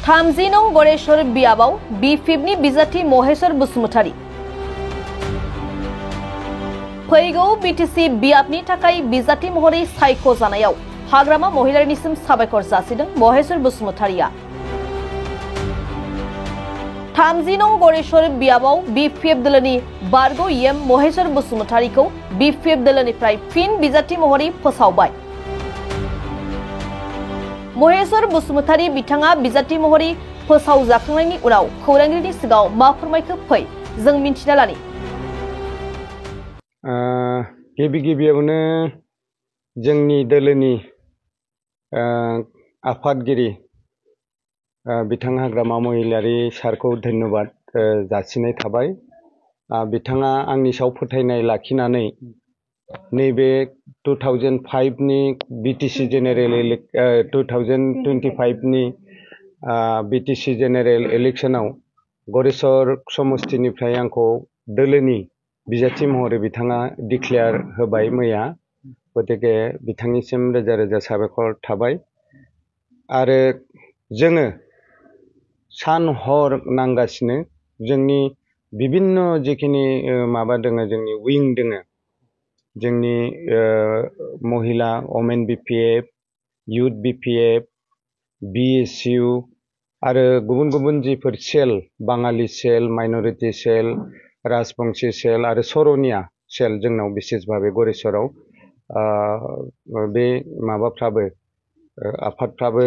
थामजि नं गरेश्वर बियाबाव बि5नि बिजाथि महेश्वर बसुमतारी फैगौ बिटिसि बियाबनि थाखाय बिजाथि महरै सायख'जानायाव हाग्रामा महिलारिनिसिम साबायखर जासिदों महेश्वर बसुमतारीया। थामजि नं गरेश्वर बियाबाव बि5 दोलोनि बारग' एम महेश्वर बसुमतारीखौ बि5 दोलोनिफ्राय फिन बिजाथि महरै फोसावबाय। महेश्वर बसुमतारी बिथाङा बिजाथि महरै फोसावजाखांनायनि उनाव खौरांगिरिनि सिगाङाव मा फोरमायखो फै जों मिन्थिना लानि। गिबियावनो जोंनि दोलोनि आफादगिरि बिथां हाग्रामा महिलारि सारखौ धन्यबाद जासिनाय थाबाय। बिथाङा आंनि सायाव फोथायनाय लाखिनानै नैबे 2005 नि बिटिसि जेनेरेल 2025 नि बिटिसि जेनेरेल इलेक्शनाव गरेश्वर समष्टिनिफ्राय आंखौ दोलोनि बिजाथि महरै बिथाङा डिक्लेयार होबाय मैया। गतिके बिथांनिसिम रोजा रोजा साबायखर थाबाय। आरो जोङो सान हर नांगासिनो जोंनि बिभिन्न जिखिनि माबा दोङो जोंनि उइं दोङो जोंनि महिला वमेन बिपिएफ युथ बिपिएफ बिएसइउ आरो गुबुन गुबुन जिफोर सेल बाङालि सेल माइनरिटि सेल राजबंशी सेल आरो सरनिया सेल जोंनाव बिसेस भाबे गरेश्वराव बे माबाफ्राबो आफादफ्राबो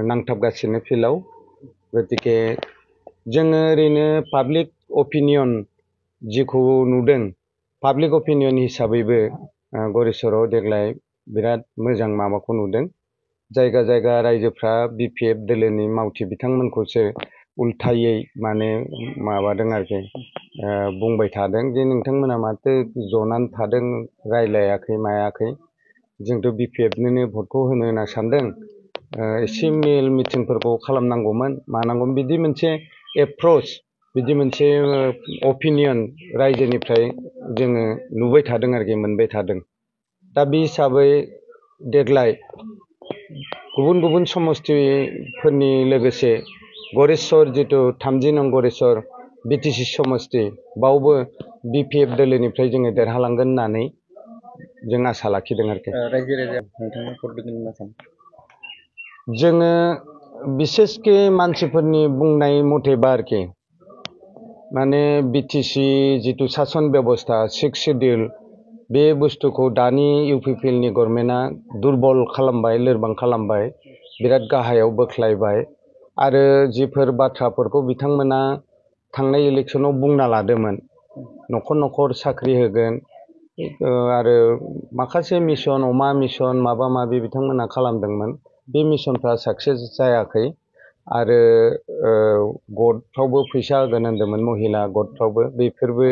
नांथाबगासिनो फिल्डआव। गतिके जोङो ओरैनो पाब्लिक अपिनियन जिखौ नुदों पाब्लिक अपिनियन हिसाबैबो गरेश्वराव देग्लाय बिराद मोजां माबाखौ नुदों। जायगा जायगा रायजोफ्रा बिपिएफ दोलोनि मावथि बिथांमोनखौसो उल्थायै माने माबादों आरोखि बुंबाय थादों जे नोंथांमोना माथो जनानै थादों रायलायाखै मायाखै जोंथ' बिपिएफनोनो भटखौ होनो होनना सानदों एसे मेल मिटिंफोरखौ खालामनांगौमोन मानांगौमोन बिदि मोनसे एप्रोच बिदि मोनसे अपिनियन रायजोनिफ्राय जोङो नुबाय थादों आरोखि मोनबाय थादों। दा बे हिसाबै देग्लाय गुबुन गुबुन समष्टिफोरनि लोगोसे गरेश्वर जितु 30 नं गरेश्वर बिटिसि समष्टि बावबो बिपिएफ दोलोनिफ्राय जोङो देरहालांगोन होननानै जों आसा लाखिदों आरोखि। रायजो राजा नोंथाङा हरदों मा सानो? जोङो बिसेसके मानसिफोरनि बुंनाय मथेबा आरोखि माने बिटिसि जितु सासन बेबस्था 6 शिड्यूल बे बुस्थुखौ दानि इउपिपिएलनि गभर्नमेन्टआ दुरबल खालामबाय लोरबां खालामबाय बिराद गाहायाव बोख्लायबाय आरो जिफोर बाथ्राफोरखौ बिथांमोना थांनाय इलेक्शनाव बुंना लादोंमोन न'खर न'खर साख्रि होगोन आरो माखासे मिशन अमा मिशन माबा माबि बिथांमोना खालामदोंमोन बे मिशनफ्रा साक्सेस जायाखै आरो गदफ्रावबो फैसा होगोन होनदोंमोन महिला गदफ्रावबो बेफोरबो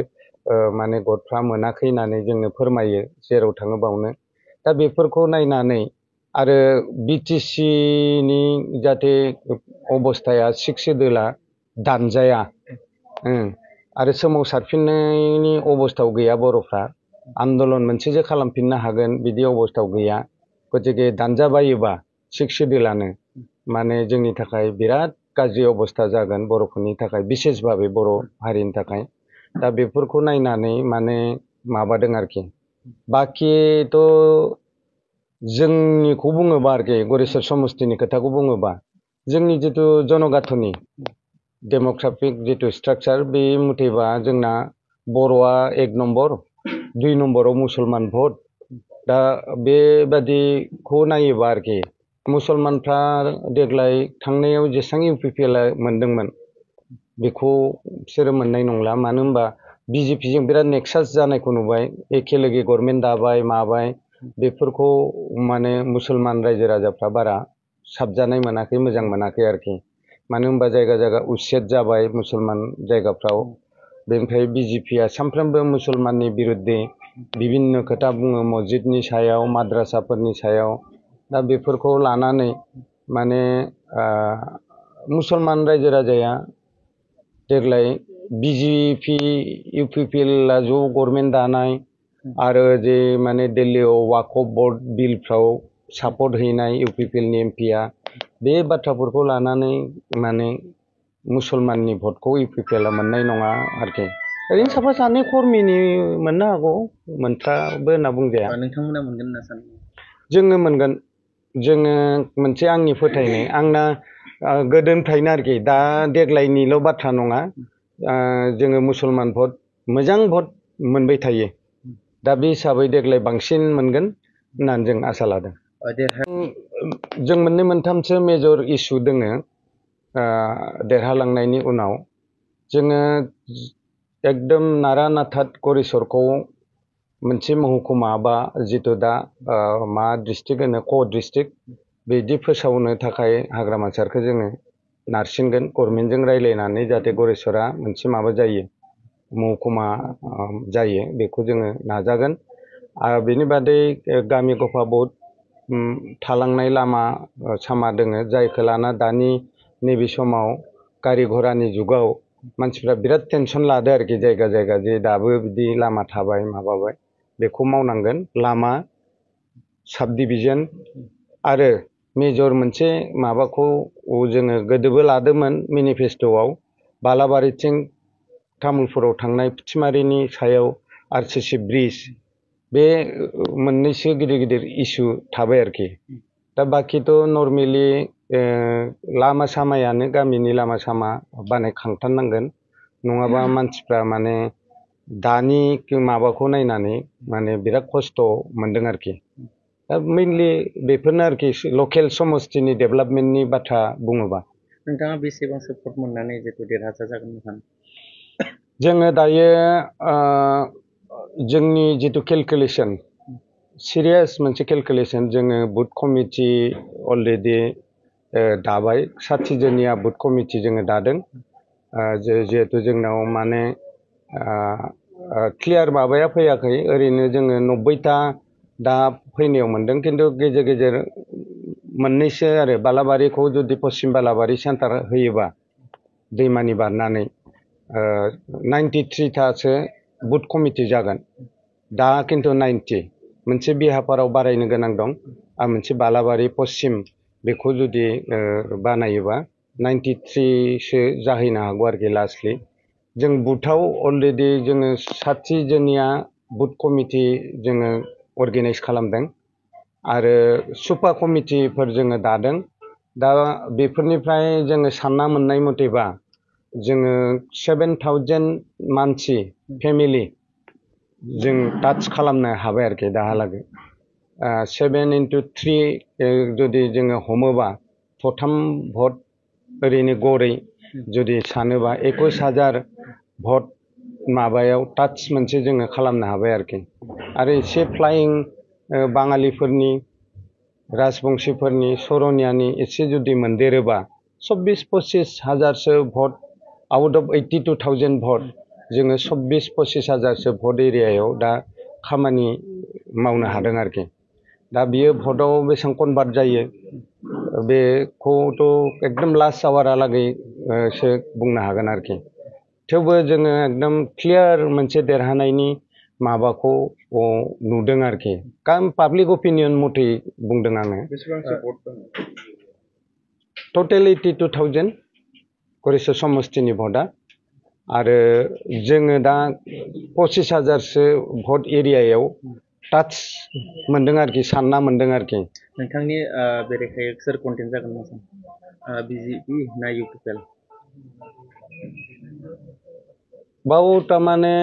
माने गदफ्रा मोनाखै होननानै जोंनो फोरमायो जेराव थाङो बावनो। दा बेफोरखौ नायनानै आरो बिटिसिनि जाहाथे अबस्थाया 6 शिड्यूला दानजाया आरो सोमावसारफिननायनि अबस्थायाव गैया बर'फ्रा आन्दलन मोनसेसो खालामफिननो हागोन बिदि अबस्थायाव गैया। गतिके दानजाबायोबा 6 शिड्यूलानो माने जोंनि थाखाय बिराद गाज्रि अबस्था जागोन बर'फोरनि थाखाय बिसेस भाबे बर' हारिनि थाखाय। दा बेफोरखौ नायनानै माने माबादों आरोखि बाखिथ' जोंनिखौ बुङोबा आरोखि गरेश्वर समष्टिनि खोथाखौ बुङोबा जोंनि जितु जनगाथनि डेम'क्रेटिक जितु स्ट्राक्चार बे मथेबा जोंना बर'आ 1 नम्बर 2 नम्बराव मुसलमान भट। दा बेबादिखौ नायोबा आरोखि मुसलमानफ्रा देग्लाय थांनायाव जेसेबां इउपिपिएलआ मोनदोंमोन बेखौ बिसोरो मोननाय नंला मानो होनबा बिजेपिजों बिराद नेक्सास जानायखौ नुबाय एखेलगे गभर्नमेन्ट दाबाय माबाय बेफोरखौ माने मुसलमान रायजो राजाफ्रा बारा साबजानाय मोनाखै मोजां मोनाखै आरोखि मानो होनबा जायगा जायगा उच्चेद जाबाय मुसलमान जायगाफ्राव बेनिफ्राय बिजेपिया सानफ्रोमबो मुसलमाननि बिरुद्धे बिभिन्न खोथा बुङो मस्जिदनि सायाव माद्रासाफोरनि सायाव। दा बेफोरखौ लानानै माने मुसलमान रायजो राजाया देग्लाय बिजेपि इउपिपिएलआ ज' गभर्नमेन्ट दानाय आरो जे माने दिल्लीयाव वाकफ बोर्ड बिलफ्राव सापर्ट हैनाय इउपिपिएलनि एमपिआ बे बाथ्राफोरखौ लानानै माने मुसलमाननि भटखौ इउपिपिएलआ मोननाय नङा आरोखि ओरैनो साफा सानै कर्मिनि मोननो हागौ मोनथ्राबो होनना बुंजाया नोंथांमोना मोनगोन होनना सानो जोङो मोनगोन जोङो मोनसे आंनि फोथायनाय आंना गोदोनिफ्रायनो आरोखि दा देग्लायनिल' बाथ्रा नङा जोङो मुसलमान भट मोजां भट मोनबाय थायो दा बे हिसाबै देग्लाय बांसिन मोनगोन होननानै जों आसा लादों जों मोननै मोनथामसो मेजर इस्यु दोङो देरहालांनायनि उनाव जोङो एकदम नारा नाथा गरिसरखौ मोनसे महकुमा बा जितु दा मा डिस्ट्रिक्ट होनो क डिस्ट्रिक्ट बिदि फोसावनो थाखाय हाग्रामा सारखौ जोङो नारसिनगोन गभर्नमेन्टजों रायज्लायनानै जाहाथे गरिसरा मोनसे माबा जायो महकुमा जायो बेखौ जोङो नाजागोन आरो बेनि बादै गामि गफा बहुत थालांनाय लामा सामा दोङो जायखौ लाना दानि नैबे समाव गारि घरानि जुगाव मानसिफ्रा बिराद टेनसन लादो आरोखि जायगा जायगा जे दाबो बिदि लामा थाबाय माबाबाय बेखौ मावनांगोन लामा साब डिभिजन आरो मेजर मोनसे माबाखौ जोङो गोदोबो लादोंमोन मेनिफेस्ट'आव बालाबारिथिं तामुलपुराव थांनाय फुथिमारिनि सायाव आरसिसि ब्रिज बे मोननैसो गिदिर गिदिर इस्यु थाबाय आरोखि दा बाखिथ' नर्मेलि लामा सामायानो गामिनि लामा सामा बानायखांथारनांगोन नङाबा मानसिफ्रा माने दानि माबाखौ नायनानै माने बिराद खस्थ' मोनदों आरोखि दा मेनलि बेफोरनो आरोखि लकेल समस्तिनि डेभेलपमेन्टनि बाथ्रा बुङोबा नोंथाङा बेसेबां सापर्ट मोननानै जितु देरहासार जागोन सानो जोङो दायो जोंनि जितु केलकुलेसन सिरियास मोनसे केलकुलेसन जोङो बुथ कमिटि अलरेडि दाबाय 60 जनिया बुथ कमिटि जोङो दादों जिहेतु जोंनाव माने क्लियार माबाया फैयाखै ओरैनो जोङो 90टा दा फैनायाव मोनदों खिन्थु गेजेर गेजेर मोननैसो आरो बालाबारिखौ जुदि पश्चिम बालाबारि सेन्टार होयोबा दैमानि बारनानै 93थासो बुथ कमिटि जागोन दा खिन्थु 90 मोनसे बिहापाराव बारायनो गोनां दं आरो मोनसे बालाबारि पश्चिम बेखौ जुदि बानायोबा 93सो जाहैनो हागौ आरोखि लास्टलि जों बुथाव अलरेडि जोङो 60 जनिया बुथ कमिटि जोङो अर्गेनाइज खालामदों आरो सुपा कमिटिफोर जोङो दादों दा बेफोरनिफ्राय जोङो सानना मोननाय मथेबा जोङो 7000 मानसि फेमिलि जों टाच खालामनो हाबाय आरोखि दाहालागै 7 into 3 जुदि जोङो हमोबा थथाम भट ओरैनो गरै जुदि सानोबा 21,000 भट माबायाव टाच मोनसे जोङो खालामनो हाबाय आरोखि आरो एसे फ्लाइं बाङालिफोरनि राजबंशीफोरनि सरनियानि एसे जुदि मोनदेरोबा 24-25 हाजारसो भट आउट अफ 82,000 भट जोङो 24-25 हाजारसो भट एरियायाव दा खामानि मावनो हादों आरोखि दा बियो भटआव बेसेबां कनभार्ट जायो बेखौथ' एकदम लास्ट आवारहालागै सो बुंनो हागोन आरोखि थेवबो जोङो एकदम क्लियार मोनसे देरहानायनि माबाखौ नुदों आरोखि पाब्लिक अपिनियन मथे बुंदों आङो टटेल 82,000 गरिसर समस्तिनि भटआ आरो जोङो दा 25,000सो भट एरियायाव टाच मोनदों आरोखि सानना मोनदों आरोखि नोंथांनि बेरेखायै सोर कन्टेन्ट जागोन बिजेपि ना इउपिपिएल बाव थारमाने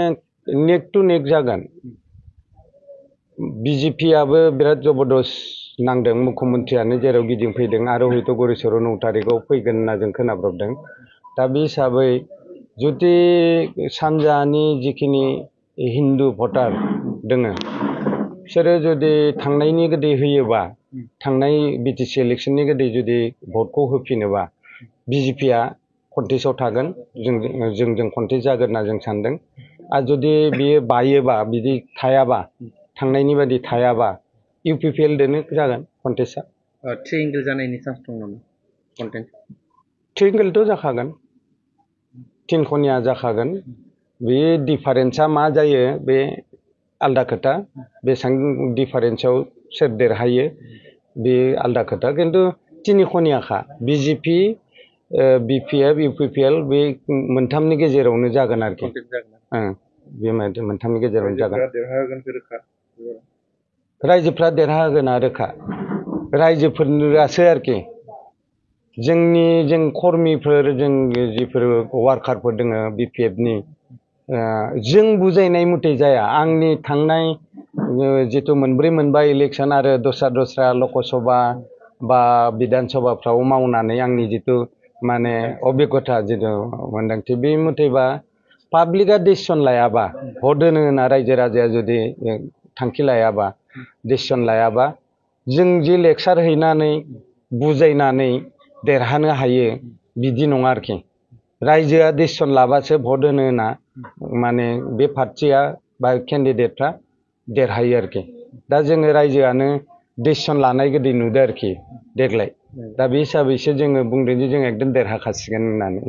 नेक टु नेक जागोन बिजेपिआबो बिराद जबरदस्त नांदों मुख्यमन्थ्रियानो जेराव गिदिंफैदों आरो हयथ' गरिसराव 9 तारिखआव फैगोन होनना जों खोनाब्रबदों दा बे हिसाबै जुदि सानजानि जिखिनि हिन्दु भटार दोङो बिसोरो जुदि थांनायनि गोदै होयोबा थांनाय बिटिसि इलेक्सननि गोदै जुदि भटखौ होफिनोबा बिजेपिआ कन्टेस्टआव थागोन जों कन्टेस्ट जागोन होनना जों सानदों आरो जुदि बियो बायोबा बिदि थायाबा थांनायनि बादि थायाबा इउपिपिएल दोनो जागोन कन्टेस्टआ ट्रायंगोल जानायनि चान्स दं नामा कन्टेस्ट ट्रायंगोलथ' जाखागोन 3 खनिया जाखागोन बे डिफारेन्सआ मा जायो बे आलदा खोथा बेसेबां डिफारेन्सआव सोर देरहायो बे आलदा खोथा खिन्थु तिनि खनियाखा बिजेपि बिपिएफ इउपिपिएल बे मोनथामनि गेजेरावनो जागोन आरोखि कन्टेस्ट जागोन बे मोनथामनि गेजेरावनो जागोन देरहागोनखौ रोखा रायजोफ्रा देरहागोना रोखा रायजोफोरासो आरोखि जों कर्मिफोर जों जिफोर वार्कारफोर दङ बिपिएफनि जों बुजायनाय मथे जाया आंनि थांनाय जितु मोनब्रै मोनबा इलेक्सन आरो दस्रा लकसभा बा बिधान सभाफ्राव मावनानै आंनि जितु माने अभिगथा जितु मोन्दांथि बे मथेबा पाब्लिकआ डिसिसन लायाबा भट होनो होना रायजो राजाया जुदि थांखि लायाबा डिसिसन लायाबा जों जि लेक्सार हैनानै बुजायनानै देरहानो हायो बिदि नङा आरोखि रायजोआ डिसिसन लाबासो भट होनो होना माने बे पार्टिया बा केन्डिडेटफ्रा देरहायो आरोखि दा जोङो रायजोआनो डिसिसन लानाय गोदै नुदों आरोखि देग्लाय दा बे हिसाबैसो जोङो बुंदों जे जों एकदम देरहाखासिगोन होननानै